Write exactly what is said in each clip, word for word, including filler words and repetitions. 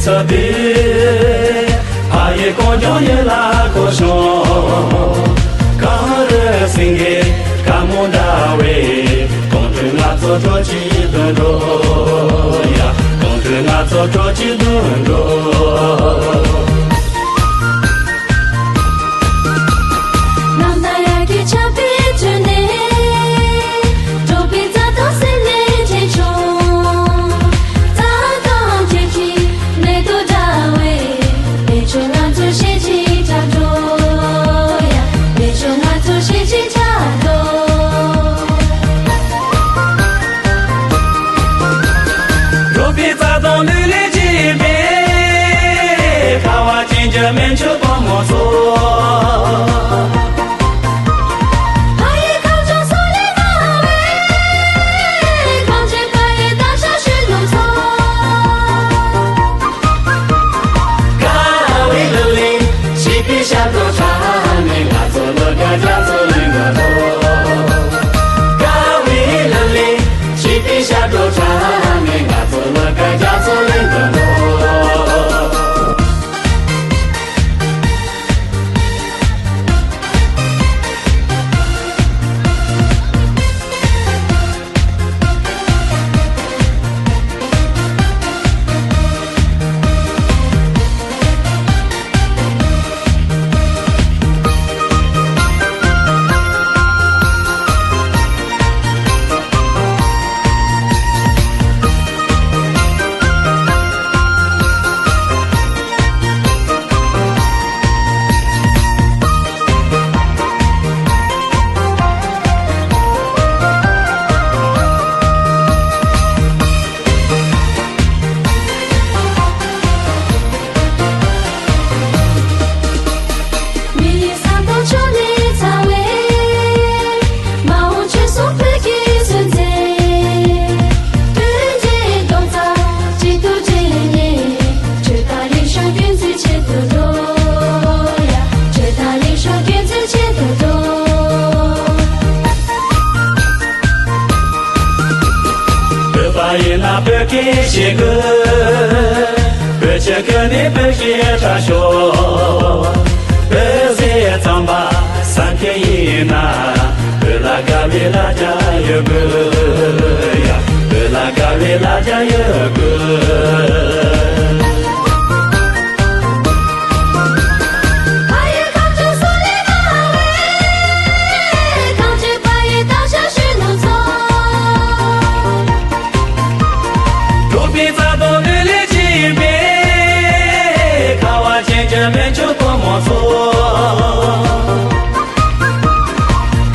ཚ་དེ། ཕ་ཡི་གངས་ལྗོངས་ཡུལ་ལ་འཁོར་བྱུང་། གངས་རི་སེང་གེ་དཀར་མོ་འདྲ་བའི། གངས་ཁྲོད་ང་ཚོ་བྲོ་གཅིག་བརྡུང་འགྲོ་ཡ། གངས་ཁྲོད་ང་ཚོ་བྲོ་གཅིག་བརྡུང་འགྲོ། ནམ་ཟླ་ཡར་གྱི་ཆར་པའི་ཁྲོད་ནས། འགྲོ་བའི་རྩྭ་ཐང་སེམས་ལས་ཐོན་བྱུང་། རྩྭ་ཐང་ཁྱེད་ཀྱི་མེ་ཏོག་འདྲ་བའི། བདེ་མཆོག་ང་ཚོ་གཞིས་བྱེས་འཁྲབ་འགྲོ་ཡ། བདེ་མཆོག་ང་ཚོ་གཞིས་བྱེས་འཁྲབ་འགྲོ། རོལ་པའི་རྩྭ་ཐང་ལུས་ལས་བྱས་པའི། ཁ་བ་ཅན་གྱི་སྨན་ཆུ་བུ་མོ་ཚོ། ཕ་ཡི་ཁམས་ཕྱོགས་སུ་ལས་ན་བའི། ཁམས་ཆེན་ཕ་ཡི་རྟ་ཞབས་ཞུ་ནོར་ཚོ། དགའ་བའི་གླུ་ལེན་བྱིས་པའི་ཞབས་བྲོ་འཁྲབ་ནས། ང་ཚོ་གླུ་གར་རྒྱ་མཚོ་གླིང་དུ་འགྲོ། དགའ་བའི་གླུ་ལེན་བྱིས་པའི་ཞབས་བྲོ་འཁྲབ་ནས། ང་ཚོ་གླུ་གར་རྒྱ་མཚོ་གླིང་དུ་འགྲོ། མི་ཡི་ས་དང་ཕྱོགས་ནས་འཚར་བའི། མ་འོངས་ཆོས་སྲུང་བོད་ཀྱི་གསོན་ཚད། མཐུན་སྒྲིལ་རྡོག་རྩ་གཅིག་ཏུ་སྒྲིལ་ནས། ཆོས་དང་རིག་གཞུང་སྐྱོང་ཚུལ་ཆེད་དུ་འགྲོ་ཡ། ཆོས་དང་རིག་གཞུང་སྐྱོང་ཚུལ་ཆེད་དུ་འགྲོ། བོད་པ་ཡིན་ན་བོད་སྐད་ཤེས་དགོས། བོད་ཆས་གོན་ནས་བོད་སྐད་ཧྲ་ཤོག་བོད་ཟས་རྩམ་པ་ཟ་མཁན་ཡིན་ན། བོད་ལ་དགའ་བའི་ལ་རྒྱ་ཡོད་དགོས་ཡ། བོད་ལ་དགའ་བའི་ལ་རྒྱ་ཡོད་དགོས། ཕ་ཡི་ཁམས་ཕྱོགས་སུ་ལས་ན་བའི། ཁམས་ཆེན་ཕ་ཡི་རྟ་ཞབས་ཞུ་ནོར་ཚོ། འགྲོ་བའི་རྩྭ་ཐང་ལུས་ལས་བྱས་པའི། ཁ་བ་ཅན་གྱི་སྨན་ཆུ་བུ་མོ་ཚོ།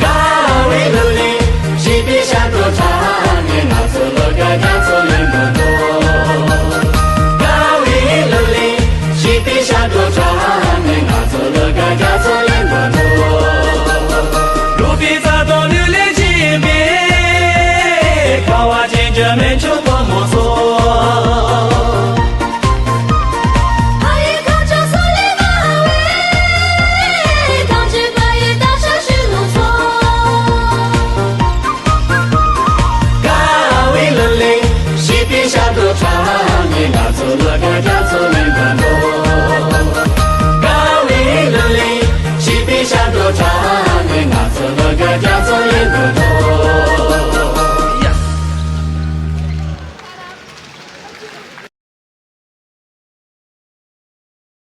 དགའ་བའི་གླུ་ལེན་བྱིས་པའི་ཞབས་བྲོ་འཁྲབ་ནས། ང་ཚོ་གླུ་གར་རྒྱ་མཚོ་གླིང་དུ་འགྲོ། དགའ་བའི་གླུ་ལེན་བྱིས་པའི་ཞབས་བྲོ་འཁྲབ་ནས། ང་ཚོ་གླུ་གར་རྒྱ་